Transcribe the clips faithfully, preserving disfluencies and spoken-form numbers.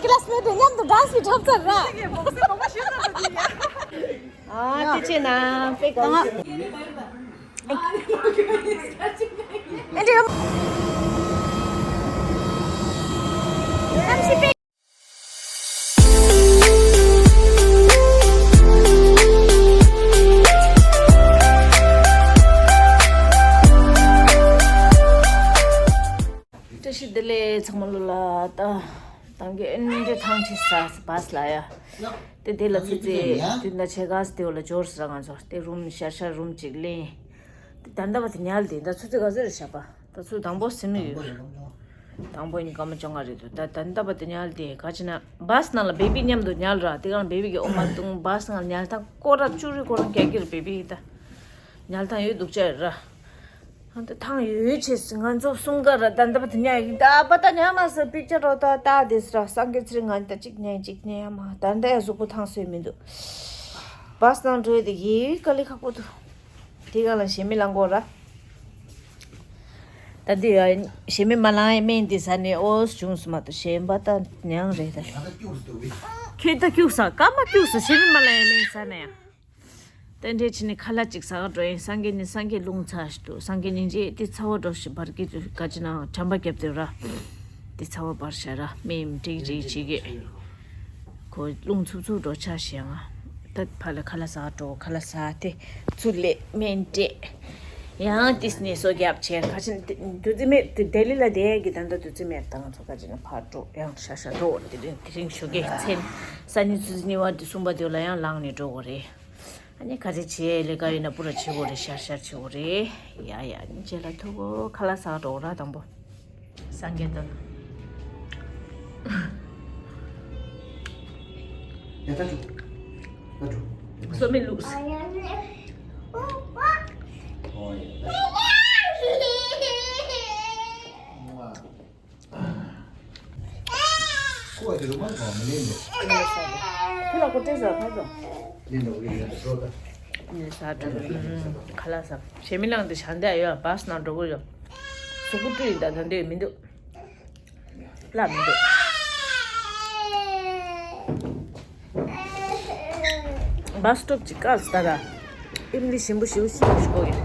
ཀི་ལ་སི་མེ་ཊི་མཉམ་དུ་ཌན་སི་བྱས་འཁྲབ་ཚར་ར། ཨ་དེ་བྱས་ན་དཔེ་དགའ། ཨེ་འདྲ། བཀྲ་ཤིས་བདེ་ལེགས་ཚང་མ་ལོ་ལ། ད་ཏང་གི་ཨེ་འདྲ་ཐང་ཆད་ས་བཱས་ལ་ཡ། དེ་དེ་ལ་ཚུར་ཚེ་དུས་ན་ཆེ་ག་སྟེ་འོ་ལ་འབྱོར་ས་ང་ཚོ་དེ་རུམ་ཤར་ཤར་རུམ་གཅིག་ལེན། དེ་ད་ལྟ་བ་དེ་ཉལ་དེ་ད་ཚུར་ཚེ་ག་ཚོད་རེད་ཤག་པ། ད་ཚུར་དང་པོ་ཟིན་ནི་ཡོད། དང་པོ་ཡིན་སྐར་མ་བཅོ་ལྔ་རེད་འདུག་ད་ད་ལྟ་བ་དེ་ཉལ་དེ་ག་ཅི་ན་བཱས་ནང་ལ་བེ་བི་མཉམ་དུ་ཉལ་ར། དེ་གང་བེ་བི་གི་འོ་མ་བཏུང་བཱས་ནང་ལ་ཉལ་ཐང་སྐོར་ར་བཅུ་རེ་སྐོར་ར་རྒྱག་གི་རེད། བེ་བི་གི་ད་ཉལ་ཐང་ཡོད་འདུག་ཅག་ར། ཨ་ད་ཐང་ཡོད་ཡོད་བྱས་ང་ཚོ་གསུམ་ཀ་ར་ད་ལྟ་བ་དེ་ཉལ་ཡིན། ད་པ་ད་ཉལ་མ་ཟེར་པིག་ཅར་རོ་ད་ད་དེ་ཟེར་སང་གེ་ཚེ་རིང་ང་ད་གཅིག་ཉལ་གཅིག་ཉལ་ཡ་མ་ད་ལྟ་ཡ་གཟུགས་པོ་ཐང་སོས་མི་འདུག་བཱས་ནང་འགྲོ་ཡ་དེ་ཡི་དཀའ་ལས་ཁག་པོ་འདུག་དེ་ག་ལ་ཞེ་མི་ལང་གོ་ར། ད་འདི་ཡ་ཞེ་མི་མ་ལང་ཡ་སྨན་འདི་ཟ་ནས་ཨོ་བྱུང་སོང་མ་གཏོགས་གཞན་པ་ད་མྱང་རེད་ད། ཁྱོད་ད་སྐྱུག་ས་སྐར་མ་སྐྱུག་ས་ཞེ་མི་མ་ལང་ཡ་སྨན་ཟ་ན་ཡང་། ད་འདྲས་བྱས་ནས་ཁ་ལག་ཅིག་ཟ་ག་འགྲོ་ཡིན། སངས་རྒྱས་ནི་སངས་རྒྱས་རླུང་ཚ་ཞིག་འདུག་སངས་རྒྱས་ཉིན་རྗེས་དེ་ཚ་བ་འགྲོ་ཞིག་བར་གྱི་དུས་ག་ཅི་ན་གྲམ་པ་བརྒྱབ་སྟེ་ར། དེ་ཚ་བ་འབར་ཤ་ར་སྨན་འགྲིག་འགྲིག་བྱེད་ཀྱི། ཁོ་རླུང་འཚུབ་འཚུབ་འགྲོ་ཆ་ཞེ་ང་། ད་ཕ་ལ་ཁ་ལག་ཟ་འགྲོ། ཁ་ལག་ཟ་དེ་ཚུར་ལས་སྨན་སྤྲད། ཡང་དེ་ནས་སོ་རྒྱབ་བྱས་ཁ་ཆེན་དུ་རྩི་མེད་དུ་ལྡི་ལི་ལ་བསྡད་ཀྱི་ད་ལྟ་དུ་རྩི་མེད་དང་ཚོ་ཁ་ཆེན་ཕར་འགྲོ་ཡང་ཤ་ཤ་འགྲོ་དེ་རིང་དེ་རིང་ཞོགས་ཀས་མཚན་ས་ནི་ཚུ་ཚི་ཉི་བ་དེ་གསུམ་པ་དེ་ལ་ཡང་ལངས་ནས་འགྲོ་དགོས་རེད། ཨ་ནི་ག་ཚོད་བྱེད་ལས་ཀ་ཡོད་ན་པུ་ར་བྱེད་དགོས་རེད། ཤར་ཤར་བྱེད་དགོས་རེད། ཡ་ཡ་ཨ་ནི་རྗེས་ལ་ཐུག་གོ་ཁ་ལག་ཟ་འགྲོ་ར་དང་པོ། སངས་རྒྱས་དང་། ཡ་ད་འགྲོ། ད་འགྲོ། སོ་མི་ལུགས། ཨོ་ཡ། ཁོ་བ་དེ་རུ་མ་གོ་མི་ལེན་ནོ། ཁྱོད་ལ་ཁོ་སྤྲད་ཟ་ཕ་ཚོ། ལེན་ནོ་ལེན་ནོ་འགྲོ་ད། ནི་ཟ་འགྲོ། ཁ་ལག་ཟ། ཞེ་མི་ལང་དུ་ཞག་འདི་ཡོད་བཱས་ནང་འགྲོ་གི་ཡོད། གཟུགས་པོ་བཀྲུས་ཡིན་ད་ད་འདོད་མི་འདུག་ལབ་མི་འདུག་བཱས་སི་ཊོབ་ཅིག་བཀག་ཟ་ད། ཨིམ་ལི་ཞིམ་པོ་ཞིམ་པོ་ཞིམ་པོ་ཞིག་གོ་གི།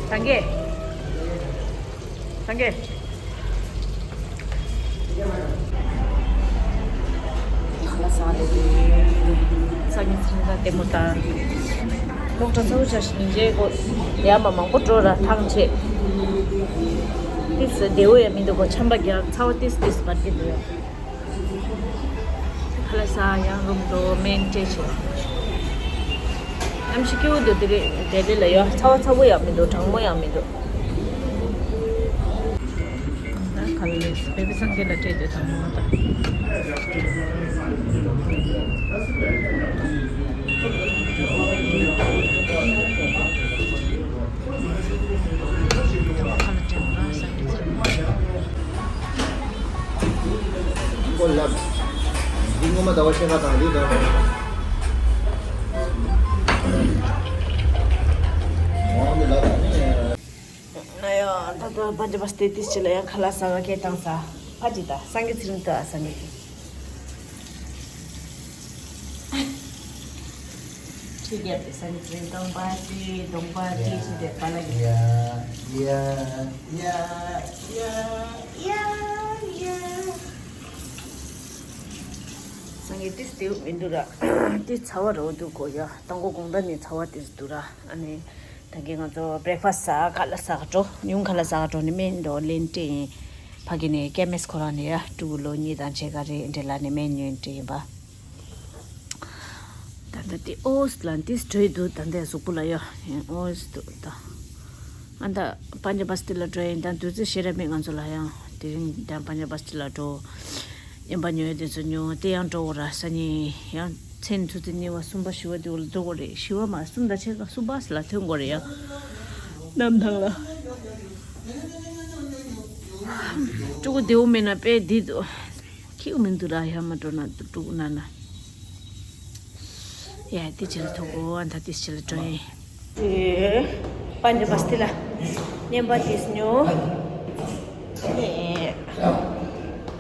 སངས་རྒྱས། སངས་རྒྱས། ཁ་ལག་ཟ་རེད། སང་ཉིན་ཚང་ད་ལྟད་མོ་ལྟ། སློབ་གྲྭ་ཚར་བ་ཆ་ཞིག་ཉིན་རྗེས་གོ་ཡ་མ་མང་པོ་འགྲོ་ར་ཐང་ཆད། ཏིས་བདེ་བོ་ཡ་མི་འདུག་གོ་ཆམ་པ་རྒྱག་ཚ་བ་ཏིས་ཏིས་འབར་གྱི་འདུག་ཡ། ཁ་ལག་ཟ་ཡང་རུམ་འགྲོ་སྨན་སྤྲད་བྱས། ཨམ་ཆི་སྐྱིད་པོ་འདུག་དེ་རེད་དེ་རེད་ལ་ཡ། ཚ་བ་ཚ་པོ་ཡང་མི་འདུག་གྲང་མོ་ཡང་མི་འདུག་ད་ག་ལ་ལས་བེ་བི་སངས་རྒྱས་ལ་སྤྲད་དུས་དང་མོ་ད། ཁོ་ལབ། འདི་ངོ་མ་ཟླ་བ་ཕྱེད་ཀ་དང་འདི་ཟླ་བ། འོང་འདི་ལབ་ནི། ཨ་ཡ། ད་ལྟ་པན་ཇ་བ་སྟེ་ཏིས་ཅི་ལ་ཡང་ཁ་ལག་ཟ་ག་སྐད་བཏང་ས། ཕ་ཅི་ད་སངས་རྒྱས་ཚེ་རིང་ད་སངས་རྒྱས་ཀྱི། ཁྲིད་རྒྱབ་སྟེ་སངས་རྒྱས་ཚེ་རིང་གདོང་པ་ཏི་གདོང་པ་ཏི་ཅི་དེ་པ་ལ་གི། ཡ་ཡ་ཡ་ཡ་ཡ་ཡ། སངས་རྒྱས་ཏིས་དེ་མི་འདུག་ར། ཏི་ཚ་བ་རོ་འདུག་གོ་ཡ། དང་གོ་དགོང་དག་ནས་ཚ་བ་ཏིས་འདུག་ར། ཨ་ནི། ད་གིན་ང་ཚོ་བྷི་རེག་ཕ་སི་ཟ་ཁ་ལག་ཟ་ག་འགྲོ། ཉུང་ཁ་ལག་ཟ་ག་འགྲོ་ནི་སྨན་འདོ་ལེན་སྤྲད་ཡིན། ཕ་གི་ནས་ཀེ་མེས་ཁོ་རང་ནས་ཡ་ཕྲུ་གུ་ལོ་གཉིས་དང་ཕྱེད་ཀ་རེད་འདྲ་ལ་ནས་སྨན་ཉོས་སྤྲད་ཡིན་པ། ད་ལྟ་དེ་ཨོ་སི་ལ་འདི་སི་དྲོད་འདུག་ད་ལྟའི་གཟུགས་པོ་ལ་ཡ་ཨོ་སི་འདུག་ད། ཨ་ད་པན་ཇ་བ་སྟི་ལ་འགྲོ་ཡིན། ད་དུས་ཚོད་ཞེ་དྲག་མེད་ང་ཚོ་ལ་ཡང་དེ་རིང་ད་པན་ཇ་བ་སྟི་ལ་འགྲོ། ཡིན་པ་ཉོས་དེ་ཚོ་ཉོ་དེ་ཡང་འགྲོ་འོ་ར་ས་ཉིན་ཡང་། མཚན་ཆུ་ཚོད་ཉི་བ་གསུམ་པ་བཞི་བ་དེ་བོ་ལ་འགྲོ་དགོས་རེད། བཞི་བ་མ་གསུམ་དང་ཕྱེད་ཀ་གསུམ་པ་ལ་ཐོན་དགོས་རེད་ཡ། གནམ་ཐང་ལ། ཕྲུ་གུ་བདེ་བོ་མེད་ན་དཔེ་བདེ་འདུག་ཁྱེའུ་མི་འདུག་ར། ཡ་མ་འགྲོ་ན་ཕྲུ་གུ་ན་ན། ཡ་དེ་ཕྱི་ལ་ཐུག་གོ་ཨ་ད་དེ་ཕྱི་ལ་འགྲོ་ཡིན། དེ་པཱན་ཌི་བསྟི་ལ་བསྙེན་པ་དེ་ཉོ།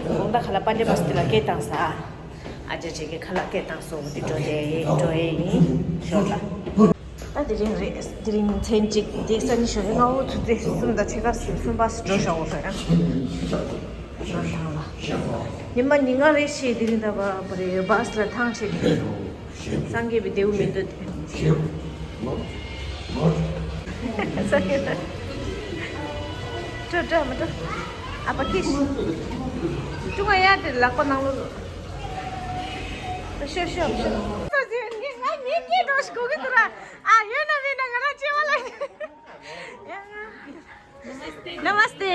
དགོང་དག་ཁ་ལག་པཱན་ཌི་བསྟི་ལ་སྐད་བཏང་ས། ཨ་ཅག་ཅིག་གིས་ཁ་ལག་སྐད་བཏང་སོང་། དེ་འགྲོ་དེ་འགྲོ་ཡས་ཡིན་ཞོར་ལ། ད་དེ་རིང་རེད། དེ་རིང་མཚན་གཅིག་དེ་སང་ཉིན་ཞོགས་ཀས་སྔ་པོ་ཐུག་དེ་གསུམ་དང་ཕྱེད་ཀ་གསུམ་པ་འགྲོ་ཞོག་གོ་ཡ། ཉི་མ་ཉིན་གང་རེ་བཞིན་དེ་རིང་ད་བ་བ་རེད། བཱས་ལ་ཐང་ཆད་དེ། སངས་རྒྱས་པའི་རྡེའུ་མི་འདུག་དེ། སངས་རྒྱས་ད། སྤྲོ་སྤྲོ་མི་སྤྲོ། ཨ་ཕ་ཀིས། ཀྲུང་ཨ་ཡ་དེ་ལག་པ་ནང་ལོགས། ཤོ་ཤོ་ཤོ། ངས་ངས་ངས་འགྲོ་ཞིག་གོ་གི་འདུག་ར། ཨ་ཡོད་ན་མེད་ན་ང་རང་སྐྱེ་བ་ལ། ཡ་ང་། Namaste.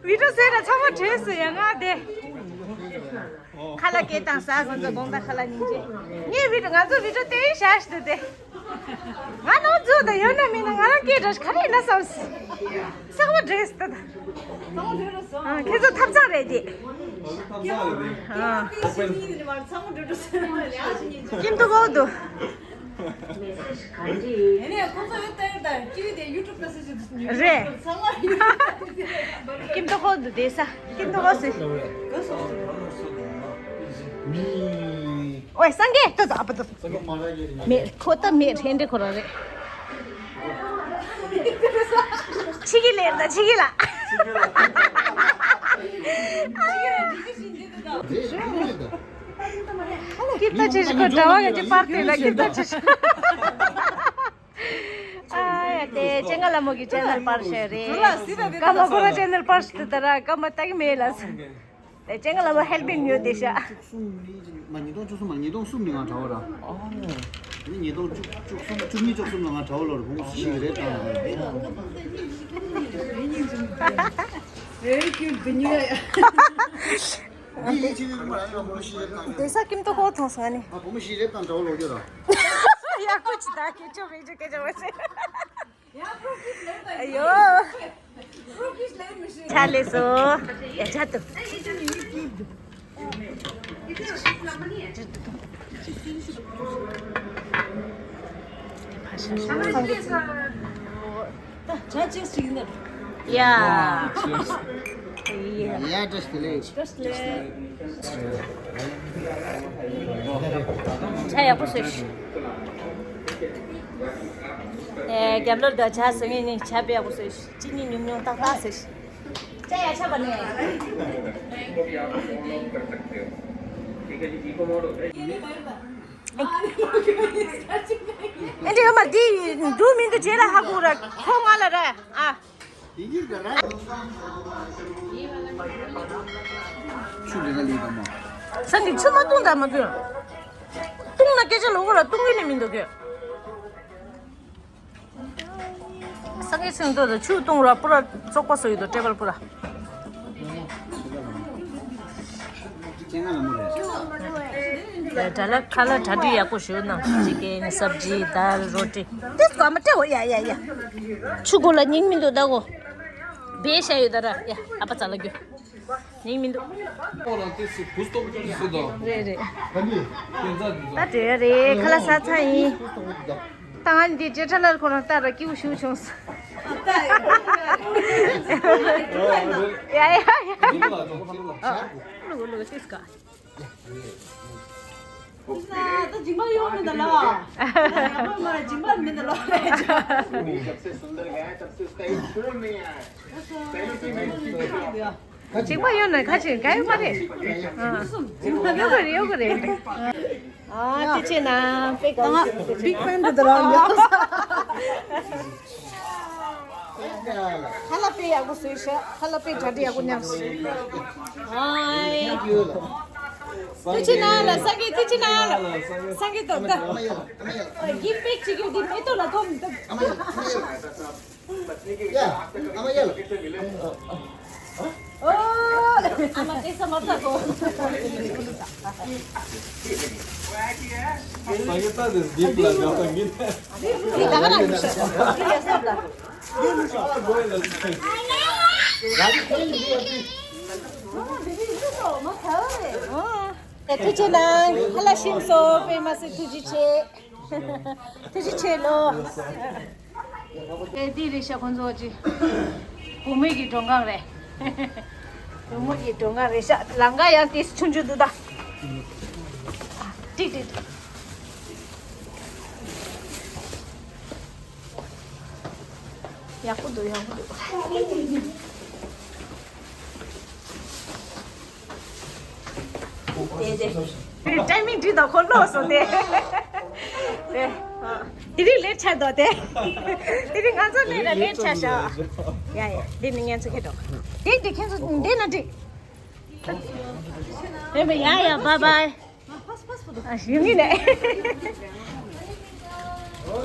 བི་ཌིའོ་ཟེར་ན་ཚང་མ་བྲོས་སོང་ཡ་ང་དེ། ཁ་ལག་སྐད་བཏང་ས་ཁོང་ཚོ་དགོང་དག་ཁ་ལག་ཉིན་བྱེད། ངས་བི་ཌིའོ་ང་ཚོ་བི་ཌིའོ་བལྟས་ཤག་ཤི་དུ་དེ། ང་ནོར་འཛུལ་དང་ཡོད་ན་མིན་ན་ང་རང་སྐད་འདྲ་ཞིག་ག་རེ་ཡིན་ན་བསམ་སོང་། ཚང་མ་བྲོས་སོང་ད། ཨ་ཁྱེད་ཚོ་ཐབ་ཚང་རེད་དེ། ཨ། ཚང་མ་བྲོས་སོང་། ཁྱིམ་དུ་གོ་འདུག་ཡིན་ནའི་ཁོང་ཚོ་ཡོད་ལྟ་ཡོད་ལྟ་ཀི་རི་དེ་ཡུ་ཊུབ་ལ་སྲིད་ཞུ་རེད། ཚང་མ་ཡུ་ཊུབ། ཀིམ་ཏོ་ཁོ་འདུག་དེ་ས་ཀིམ་ཏོ་ཁོ་སི། ཨོའི་སངས་རྒྱས་ཏོ་ཏོ་ཨ་པ་ཏོ། མེད་ཁོ་ཏ་མེད་ཧྲེན་འདྲེ་ཁོ་ར་རེད། ཆི་གི་ལེར་ད་ཆི་གི་ལ། ཀི་ཏ་ཆི་ཤི་ཁོ་གྲྭ་བ་གི་ཅི་པར་དེ་ལ་ཀི་ཏ་ཆི་ཤི། ཨ་ཡ་དེ་ཅེ་ང་ལ་མོ་གི་ཅེ་ནལ་པར་ཤེ་རེད། ཀ་མ་ཁོ་ར་ཅེ་ནལ་པར་ཤེ་དེ་ད་ར་ཀ་མ་ཏག་མེ་ལ་སོ། དེ་ཅེ་ང་ལ་མོ་ཧེལ་པིང་ཡོད་དེ་ཤ། ཉིས་སྟོང་བཅུ་གསུམ་མ་ཉིས་སྟོང་བཅུ་གསུམ་ནས་ང་དྲ་བ་ར། ཨ་ནི་ཉིས་སྟོང་བཅུ་གསུམ་བཅུ་གཉིས་བཅུ་གསུམ་ལ་ང་དྲ་བ་ལོར་བུ་མོ་སུ་ཞིག་རེད་དང་། རེད་ཀྱི་བུ་མོ་ཡ། འདི་ཡིན་ཆེ་བའི་རིགས་མ་ཡིན་ལ་མོ་ཤི་རེད་དང་། དེ་ས་ཀིམ་ཏོ་ཧོ་ཐོང་སོང་ནི། ཨ་བུ་མོ་ཤི་རེད་དང་འདྲ་བོ་ལོག་རྒྱུ་ར། ཡ་ཀུ་ཅི་ད་ཀེ་ཅོ་མེ་ཅོ་ཀེ་ཅོ་མ་ཤི། ཨ་ཡོ། ཆ་ལེ་སོ། ཡ་ཆ་ཏུ། ད་ཇ་ཅེས་ཅིག་ཡིན་ད། ཡ། ཡ་བཀྲ་ཤིས་བདེ་ལེགས། བཀྲ་ཤིས་བདེ་ལེགས། ཇ་ཡག་པོ་བཟོས་ཤིག་ཨེ་རྒྱབ་ལོར་ད་ཇ་བཟོ་མཁན་ནི་ཇ་དཔེ་ཡག་པོ་བཟོས་ཤིག་ཅི་ནི་ཉུང་ཉུང་ཏག་ཏག་བཟོས་ཤིག་ཇ་ཡག་ཆ་བ་ནས། ཨེ་འདྲ་ཡོད་མ་འདི་འདུག་མི་འདུག་རྗེས་ལ་ཧ་གོ་ར་ཁོ་ང་ལ་ར་ཨ། ཆུ་ལེན་ན་ལེན་དང་མ། ས་འདི་ཆུ་མ་བཏུང་དང་མ་བཏུང་། བཏུང་ན་སྐད་ཆ་ལོག་གོ་ར་བཏུང་གི་ནི་མི་འདུག་གི། སངས་རྒྱས་ཚེ་རིང་ཏོ་ཆུ་བཏུང་ར་པུ་ར་བཙོག་པ་བཟོ་ཡི་དོ་ཊེ་བལ་པུ་ར། ད་ལ་ཁ་ལ་གྲ་སྒྲིག་ཡག་པོ་ཞུ་ན་ཅི་ཀེན་སབ་ཇི་དཱལ་རོ་ཊི་ཏིས་གོ་མ་ཏེ་ཡ་ཡ་ཡ། ཆུ་གོ་ལ་ཉིན་མི་འདུག་ད་གོ། བེ་ཤ་ཡོད་ད་ར་ཡ་ཨ་པ་ཙ་ལ་རྒྱུ། ཉིན་མི་འདུག་ཁོ་རང་ཏིས་སུ་བུ་སྟོབས་ཀྱི་སུ་དང་། རེད་རེད། ད་དྲོད་རེད་ཁ་ལག་ཟ་ཚར་ཡིན། ད་ང་འདི་ཇེ་ཁྲ་ལར་ཁོ་རང་ལྟ་ར་སྐྱིད་པོ་ཞུ་བྱུང་སོང་། ཡ་ཡ་ཡ། ལུག་ལུག་སིས་ཀ་ད་སྦྱིན་པ་ཡོང་མི་འདུག་ལ། ཡ་མ་མ་སྦྱིན་པ་མི་འདུག་ལ། སྦྱིན་པ་ཡོད་ན་ཁ་ཆེ་ག་ཡོད་མ་རེད། ཨ། ཡོད་གི་རེད་ཡོད་གི་རེད། ཨ་ཏི་ཆེ་ན་པེ་ག་ང་བིག་ཕེན་དུ་དར་ཡོད། ཁ་ལག་དཔེ་ཡག་པོ་བཟོས་ཤག་ཁ་ལག་དཔེ་གྲ་སྒྲིག་ཡག་པོ་མཉམ་བཟོས། ཨ་ཏི་ཆེ་ན་ལ་སང་གི་ཏི་ཆེ་ན་ལ་སང་གི་ཏོག་ཏོག་གིབ་པེག་བྱེད་རྒྱུ་འདི་མེ་ཏོག་ལ་ཐོམ། ཡ། ཨ་མ་ཡ་ལ། ཨ་མ་སྐད་ཆ་མ་བཏང་གོ། ད་ག་རང་ཡིན་ཤག་ཨ་ཐུགས་རྗེ་གནང་། ཧ་ལ་ཤིང་སོ་པེ་མ་སི་ཐུགས་རྗེ་ཆེ། ཐུགས་རྗེ་ཆེ་ལོ། ཨེ་འདི་རེད་ཤག་ཁོང་ཚོ་ཅི། བུ་མོའི་གི་མགྲོན་ཁང་རེད། བུ་མོ་གི་མགྲོན་ཁང་རེད་ཤག་ལམ་ཁ་ཡང་ཏིས་ཆུང་ཆུང་འདུག་ད། ཏིག་ཏིག་ཡག་པོ་འདུག་ཡག་པོ་འདུག་དེ་དེ། ཊའི་མིང་བྲིས་དང་ཁོ་ལོག་སོང་དེ། དེ་དེ་རིང་ལེཊ་ཆགས་འདུག་དེ། དེ་རིང་ང་ཚོ་ལེཊ་ལ་ལེཊ་ཆགས་ཤག་ཡ་ཡ་འདི་ནི་ངན་ཚོ་ཁེ་འགྲོ། དེ་དེ་ཁྱེད་ཚོ་འདི་ན་འགྲིག་རེད་པ། ཡ་ཡ་བཱའི་བཱའི། ཨ་ཡིན་ནི་ནས།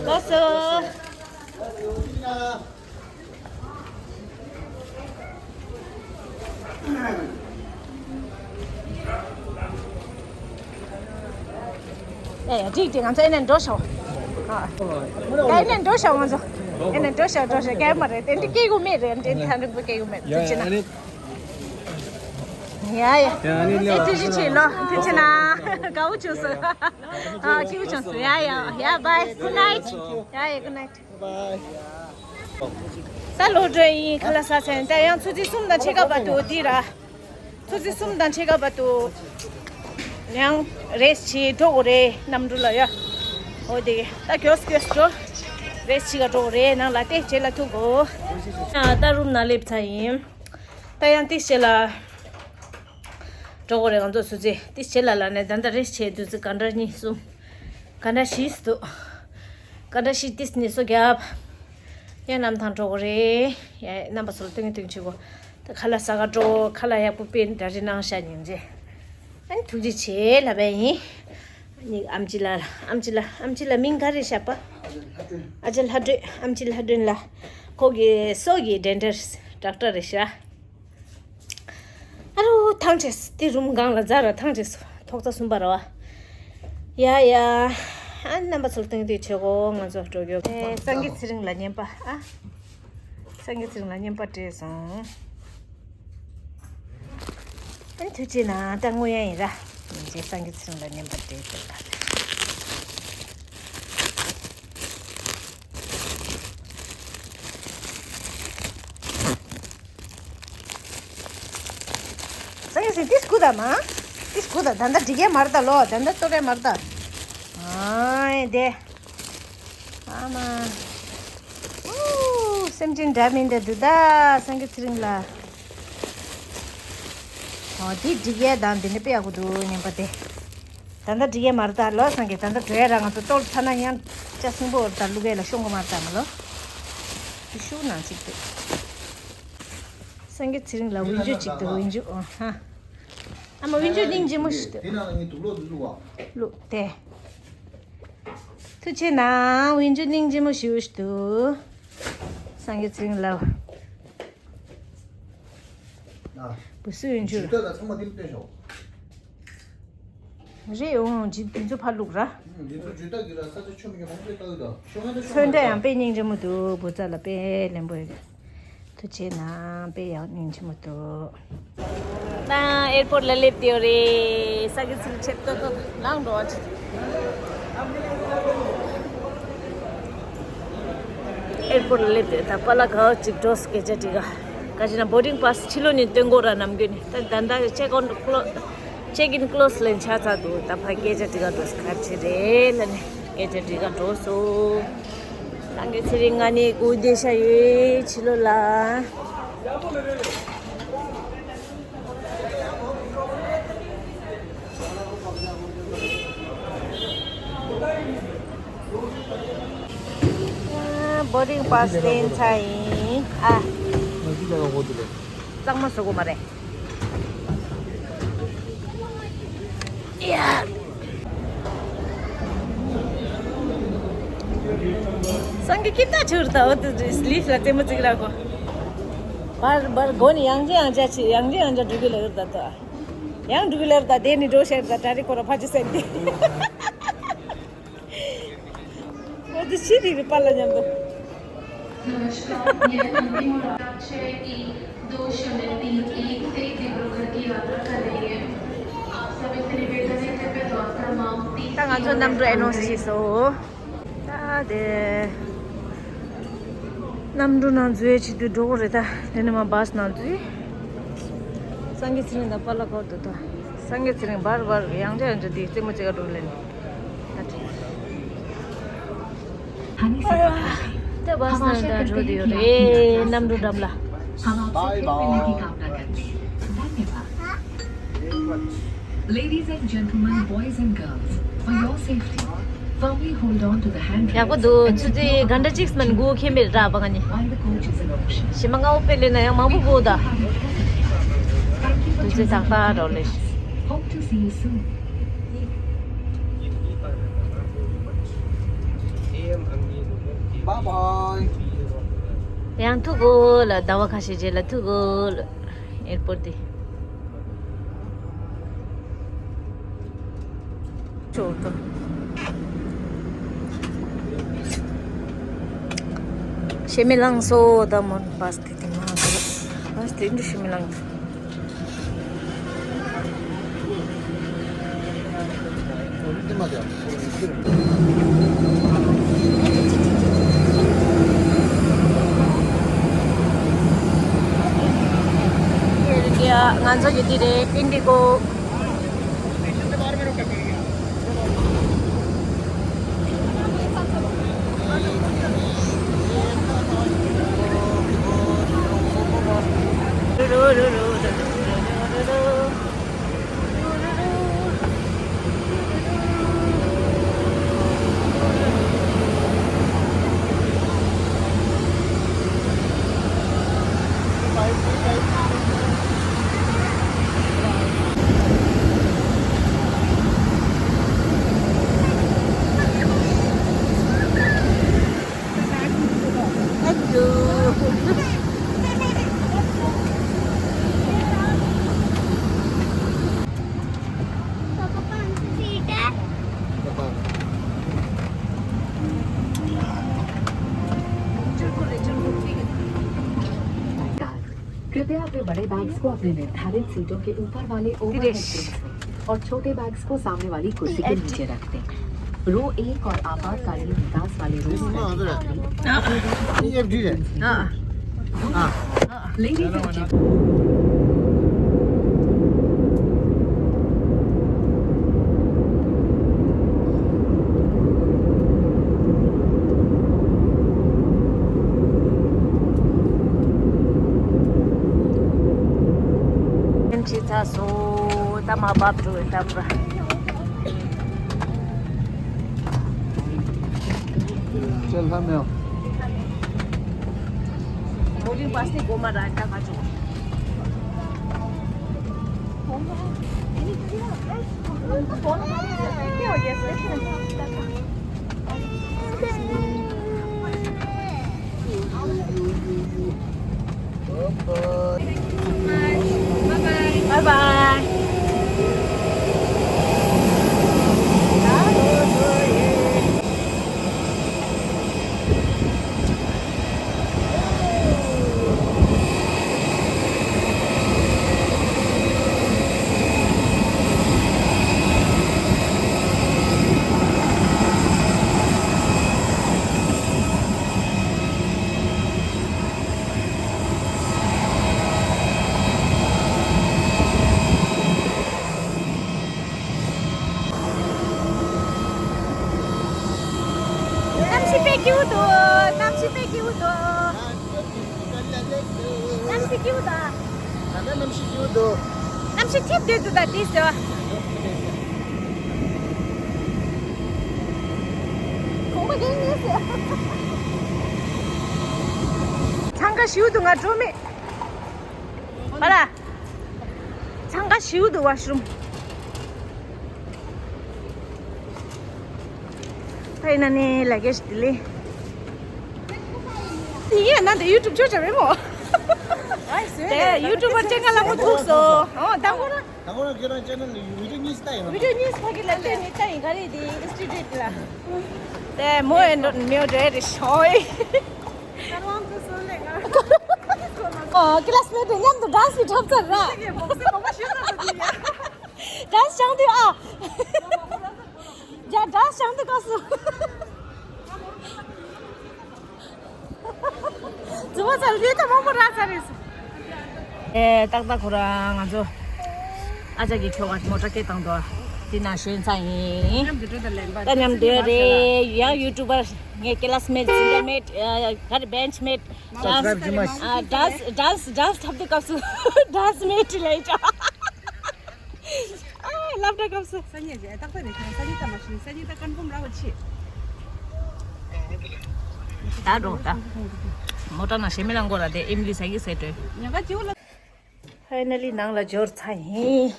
ལགས་སོ། ཨེ་ཡ་འགྲིག་འགྲིག་ང་ཚོ་ཨེ་ནས་འགྲོ་ཤོག་ཨ་ཨེ་ནས་འགྲོ་ཤོག་ང་ཚོ་ཨེ་ནས་འགྲོ་ཤོག་འགྲོ་ཤོག་སྐད་མ་རེད་དེ་འདི་སྐད་གོ་མེད་རེད་འདི་ཐང་རིང་པོ་སྐད་གོ་མེད་རེད་ཅི་ན། ཡ་ཡ། ཡ་ཨ་ནི་ལེའོ། ཨེ་ཐུགས་རྗེ་ཆེ་ལོ་ཐུགས་རྗེ་ཆེ་ན། དགའ་བོ་བྱུང་སོང་། ཨ་སྐྱིད་པོ་བྱུང་སོང་ཡ་ཡ་ཡ་bye good night ཡ་ཡ་good night bye། ས་ལོ་འགྲོ་ཡིན་ཁ་ལག་ཟ་ཚན་ད་ཡང་ཆུ་ཚོད་གསུམ་དང་ཕྱེད་ཀ་བར་དུ་འོ་དེ་ར། ཆུ་ཚོད་གསུམ་དང་ཕྱེད་ཀ་བར་དུ། ཡང་རེས་བྱེད་འགྲོ་དགོས་རེད་གནམ་གྲུ་ལ་ཡ། འོ་དེ་ད་མགྱོགས་མགྱོགས་འགྲོ། རེས་བྱེད་ག་འགྲོ་དགོས་རེད་ནང་ལ་ཏེ་རྗེས་ལ་ཐུག་གོ། ད་རུམ་ནང་སླེབས་ཚར་ཡིན། ད་ཡང་ཏིས་བྱེད་ལ། འགྲོ་དགོས་རེད་ང་ཚོ་སུ་ཚེ་ཏིས་བྱེད་ལ་ལ་ནས་ད་ལྟ་རེས་བྱས་དུས་ཚོད་ག་འདྲ་གཉིས་གསུམ། ག་འདྲ་བཞི་འདུག་ག་འདྲ་བཞི་ཏིས་ནས་སོ་རྒྱབ། ཡང་གནམ་ཐང་འགྲོ་དགོས་རེད། ཡ་རྣམ་པ་ཚོ་ལ་སྟོན་གྱི་སྟོན་གྱི་བྱེད་དགོས། ད་ཁ་ལག་ཟ་ག་འགྲོ་ཁ་ལག་ཡག་པོ་དཔེ་འདྲ་རེ་གནང་ཤག་ཉིན་རེ། ཨ་ནི་ཐུགས་རྗེ་ཆེ་ལབ་པ་ཡིན། ཨ་ནི་ཨམ་ཆི་ལ་ཨམ་ཆི་ལ་ཨམ་ཆི་ལ་མིང་ག་རེ་བཞག་པ། ཨ་ཅག་ལྷ་སྒྲོན་ཨམ་ཆི་ལྷ་སྒྲོན་ལ། ཁོ་གི་སོ་གི་ཌེན་ཊིསི་ཌོག་ཊར་རེད་ཤག་ཨ་རོ་ཐང་ཆད་སོང་། དེ་རུམ་སྒང་ལ་འཛར་ར་ཐང་ཆད་སོང་། ཐོག་རྩ་གསུམ་པ་ར་བ། ཡ་ཡ། ཨ་རྣམ་པ་ཚོ་ལ་སྟོན་དུས་ཆོག་གོ་ང་ཚོ་འགྲོ་རྒྱུ། ཨེ་སངས་རྒྱས་ཚེ་རིང་ལ་བརྙན་པ་ཨ། སངས་རྒྱས་ཚེ་རིང་ལ་བརྙན་པ་སྤྲད་སོང་། ཨ་ཐུགས་རྗེ་གནང་ད་དངོས་ཡ་ཡིན་ར། ཡིན་ཅེ་སངས་རྒྱས་ཚེ་རིང་ལ་བརྙན་པ་སྤྲད་ཟེར་ད། སངས་རྒྱས་ཚེ་ཏིས་སྐུ་ད་མ། ཏིས་སྐུ་ད་ད་ལྟ་འགྲིག་གས་མ་རེད་ད་ལོ་ད་ལྟ་གཏོར་ཡས་མ་རེད་ད། ཨ་དེ། ཨ་མ། ཨུ། སེམས་ཅན་འདྲ་མིན་འདྲ་འདུག་ད་སངས་རྒྱས་ཚེ་རིང་ལ། ཨོ་དེ་འགྲིག་གས་དང་དེ་འདྲ་དཔེ་ཡག་པོ་འདུག་ཉན་པ་དེ། ད་ལྟ་འགྲིག་གས་མ་རེད་ད་ལོ་སངས་རྒྱས་ད་ལྟ་འགྲོ་ཡས་ར་ང་ཚོ་གཏོར་ཚར་ན་ཡང་ཅ་སྲིན་པོ་འོར་ད་བླུག་གས་ལ་ཤོང་གི་མ་རེད་ད་མ་ལོ། དེ་ཤུགས་ནང་གཅིག་འདུག་སངས་རྒྱས་ཚེ་རིང་ལ་འོན་ཆུ་གཅིག་འདུག་འོན་ཆུ་ཨོ་ཧ། ཨ་མ་འོན་ཆུ་སྙིང་རྗེ་མོ་ཞིག་འདུག་དེ་ནང་ལ་ངས་དུག་ལོག་འདི་བླུགས་པ། བླུགས་ཏེ། ཐུགས་རྗེ་གནང་འོན་ཆུ་སྙིང་རྗེ་མོ་ཞིག་འདུག་སངས་རྒྱས་ཚེ་རིང་ལ། ཨ། བུ་སུ་འོན་ཆུ་ཇུས་ལ། ཏག་ཏག་ཚང་མ་འདི་ལ་སྟོན་ཤོག་རེད་འོང་ཇི་འདི་ཚོ་ཕར་བླུགས་ར། འདི་ཚོ་ཇུས་ཏག་གི་ར་ས་ཆ་ཆོད་མི་གི་མང་པོ་ལྟ་གི་འདུག་ཤོག་ངན་དུ་ཤོག་ཚོན་ཁྲ་ཡང་དཔེ་སྙིང་རྗེ་མོ་འདུག་བུ་ཚ་ལ་དཔེ་ལེན་པོ་ཡོད། ཐུགས་རྗེ་གནང་དཔེ་ཡག་སྙིང་རྗེ་མོ་འདུག་ད་ཨེར་པོར་ལ་སླེབས་བསྡད་ཡོད་རེད། ས་གི་ཚིག་ཆེད་ཏོག་ཏོག་ལངས་འགྲོ་བ་ཅིག་ཨེར་པོར་ལ་སླེབས་བསྡད་ད་པཱ་ལགས་ག་བ་ཅིག་འགྲོ་སྐད་ཆ་དྲི་ག་ག་ཅི་ན་བོར་ཌིང་པཱ་སི་ཕྱི་ལོགས་ནས་སྟོན་དགོས་ར་ནམ་རྒྱུན་ནས་ད་ད་ད་ཅེག་ཨའུན་ཊི་ཀློ་ཅེག་ཨིན་ཀློ་སི་ལེན་ཆགས་ཚར་འདུག་ད་ཕར་སྐད་ཆ་དྲི་ག་འགྲོ་ས་ག་ཅི་རེད་ལ་ནས་སྐད་ཆ་དྲི་ག་འགྲོ་སོང་། སངས་རྒྱས་ཚེ་རིང་ང་ནི་སྒུག་བསྡད་ཤག་ཡོད་ཕྱི་ལོགས་ལ། བོར་ཌིང་པཱ་སི་ལེན་ཚར་ཡིན། ཨ། གཙང་མ་བཟོ་དགོས་མ་རེད། ཡ། སངས་རྒྱས་ཀྱི་ད་ཆུར་ད་འོ་དེ་ལིཕ་ལ་རྩེད་མོ་རྩེ་གི་ར་གོ། བར་བར་སྒོ་ནས་ཡང་བསྐྱར་ཡང་བསྐྱར་བྱས། ཡང་བསྐྱར་ཡང་བསྐྱར་འགྲོ་གི་ལ་ཡོད་ད་ལྟ། ཡང་འགྲོ་གི་ལ་ཡོད་ད། དེ་ནི་འགྲོ་ཤེས་ད། གྲ་རི་ཁོ་ར་ཕ་ཅི་ཟེར་ཏེ། འོ་དེ་ཕྱི་རི་རི་པ་ལ་མཉམ་དུ། नमस्कार, यह अंतिम उड़ान छह ई दो शून्य तीन एक से डिब्रूगढ़ की यात्रा कर रही है। आप सभी से निवेदन है, कृपया द्वारका मार्ग तीन ད་ང་ཚོ་གནམ་གྲུ་ཨེ་ནོན་སི་བྱས་སོང་། ད་དེ་གནམ་གྲུ་ནང་འཛུལ་ཡས་ཆེད་དུ་འགྲོ་གི་རེད་ད། དེ་ནས་མར་བྷ་སི་ནང་འཛུལ། སངས་རྒྱས་ཚེ་རིང་དང་པཱ་ལགས་སྐོར་དུ་ད། སངས་རྒྱས་ཚེ་རིང་བར་བར་ཡང་བསྐྱར་ཡང་བསྐྱར་དེ་རྩེད་མོ་རྩེ་ག་འགྲོ་ལེ་ནི། ད་དེ། ཨ་ཡ། དེ་བྷ་སི་ནང་ད་འགྲོ་དེ་ཡོད་རེད། གནམ་གྲུ་འགྲམ་ལ། हम आपसे फिर मिलने की कामना करते हैं। धन्यवाद। Ladies and gentlemen, boys and girls, for your safety, firmly hold on to the handrails ཡག་པོ་འདུག and ཆུ་ཚོད་ག་འདྲ་གཅིག་སྨན་དགུ་ཁེ་མེད་ར་བ་ང་ནི། While the coach is in motion. ཞི་མ་ལྔ་བོ་དཔེ་ལེན་ན་ཡང་མང་པོ་དགོས་ད། དུས་ཚོད་ཏག་ཏག་རོ་ལེ། Hope to see you soon. Bye bye. ཡང་ཐུག་གོ་ལ། ཟླ་བ་ཁ་ཤས་རྗེས་ལ་ཐུག་གོ་ལ། ཨེར་པོར་ཊི་དེ། ཤེ་མེ་ལང་སོ་ད་མོན་བྷ་སི་དེ་དེ་མ་བྷ་སི་དེ་འདྲ་ཤེ་མེ་ལང་། ང་ཚོ་གི་འདི་རེད། ཨིན་ཌི་གོ། Thank you. कृपया अपने बड़े बैग्स को अपने निर्धारित सीटों के ऊपर वाले ओवरहेड बिन्स में और छोटे बैग्स को सामने वाली कुर्सी के नीचे रख दें। रो एक और आपातकालीन निकास वाले रूम में अपने बैग्स को अपने हाँ। हाँ। Ladies and gentlemen. ཕྱིན་ཚར་སོང་། ད་མར་བབས་འགྲོ་ཡི་ད་པུ་ར། ཅེ་ལྷ་མེའོ། Boarding pass ནི་སྒོ་མ་ར་ད་ག་ཅོ། Bye bye. གནམ་གཤིས་དཔེ་སྐྱིད་པོ་འདུག་གནམ་གཤིས་དཔེ་སྐྱིད་པོ་འདུག་གནམ་གཤིས་སྐྱིད་པོ་འདུག་ད་ལྟ་གནམ་གཤིས་སྐྱིད་པོ་འདུག་གནམ་གཤིས་ཐིབས་བསྡད་འདུག་ད་དེ་ཟེར་བ། གོང་མ་རྒན་ངས་ཟེར། འཚང་ཁ་ཞེ་པོ་འདུག་ང་འགྲོ་མེད། པ་ལ། འཚང་ཁ་ཞེ་པོ་འདུག་ཝ་ཤི་རུམ། ད་ཡིན་ན་ནི་ལ་གེ་ཤི་དི་ལི། དེ་ཡིན་ན་དེ་ཡུ་ཊུབ་ཆོག་ཆ་མེད་མོ། དེ་ཡུ་ཊུབ་པར་ཅན་ག་ལ་མོ་ཐུག་སོ། ཨོ་ད་ཁོ་རང་། ད་ཁོ་རང་ཁྱེད་རང་ཅེ་ནལ་ལ་བི་ཌིའོ་གཉིས་ལྟ་ཡིན་ལ། བི་ཌིའོ་གཉིས་ཕ་གི་ལ་བལྟས་ནས་ལྟ་ཡིན་ག་རེ་དེ་ཨིན་སི་ཊི་ཊུཊ་ལ། དེ་མོ་ཨེ་འགྲོ་མེའོ་འགྲོ་ཡ་རེ་ཤོ་ཡི། ཨོ་ཀི་ལ་སི་མེ་ཊི་མཉམ་དུ་ཌན་སི་བྱེད་ཐུབ་ཚར་ར། ཌན་སི་སྦྱང་དུས་ཨ། ཡ་ཌན་སི་སྦྱང་དུས་སྐབས་སུ། རྫུན་མ་ཚར་ལས་ཀ་མང་པོ་རག་ཚར་རེད། ཨེ་ཏག་ཏག་ཁོ་རང་ང་ཚོ་ཨ་ཅག་གི་ཁྱོ་ག་མོ་ཊ་སྐད་བཏང་འདུག་དེ་ན་ཞོན་ཚར་ཡིན། མཉམ་དུ་འགྲོ་དང་ལེན་པ་ད་མཉམ་དུ་རེད། ཡང་ཡུ་ཊུབ་པར་ངའི་ཀི་ལ་སི་མེ་ཊི་སི་ནི་ཡར་མེ་ཊི་ག་རེ་བེན་ཆི་མེ་ཊི་ཌན་སི་སབ་སི་ཀ་རེབ་ཞུ་མ་ཞུ། ཌན་སི་ཌན་སི་ཌན་སི་འཁྲབ་དུས་སྐབས་སུ་ཌན་སི་མེ་ཊི་ལ་ཡིན་ཀྱང་ཨ་སློབ་གྲྭ་སྐབས་སུ། ས་ཉེ་རེད་ཏག་ཏག་རེད། ཁྱེད་རང་ས་ཉེ་ལྟ་མ་ཤེས། ས་ཉེ་ལྟ་ཀོན་ཕོམ་རག་པ་ཆེ། ད་འགྲོ་ད། མོ་ཊ་ནང་ཞེ་མི་ལང་གོ་ར་དེ་ཨེམ་ལི་ས་ཡི་ས་འགྲོ། ཉག་ག་ཅིའུ་ལ། ཕའི་ན་ལི་ནང་ལ་འབྱོར་ཚར་ཡིན།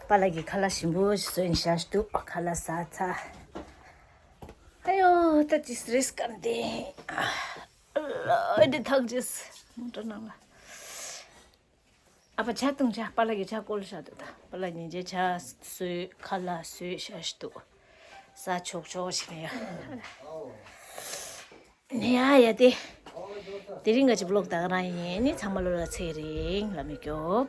པཱ་ལགས་ཀྱིས་ཁ་ལག་ཞིམ་པོ་ཞིག་བཟོས་ནས་བཞག་འདུག་ཁ་ལག་ཟ་ཚར། ཨ་ཡོ་ད་ཅིག་རེས་ཀ་འདི། ཨ་ལ་འདི་ཐག་ཅིག་མོ་ཊ་ནང་ལ། ཨ་ཕ་ཇ་བཏུང་ཇ། པཱ་ལགས་ཀྱིས་ཇ་བསྐོལ་བཞག་འདུག་ད་པཱ་ལགས་ཉིན་རྗེས་ཇ་བཟོས་ཁ་ལག་བཟོས་བཞག་འདུག་ཟ་ཆོག་ཆོག་ཞིག་ཡ། ནི་ཡ་ཡ་དེ། དེ་རིང་ག་ཅི་བི་ལོག་ད་ག་རང་ཡིན། ནི་ཚང་མ་ལོ་ལ་ཚེ་རིང་ལ་མི་སྐྱོབ།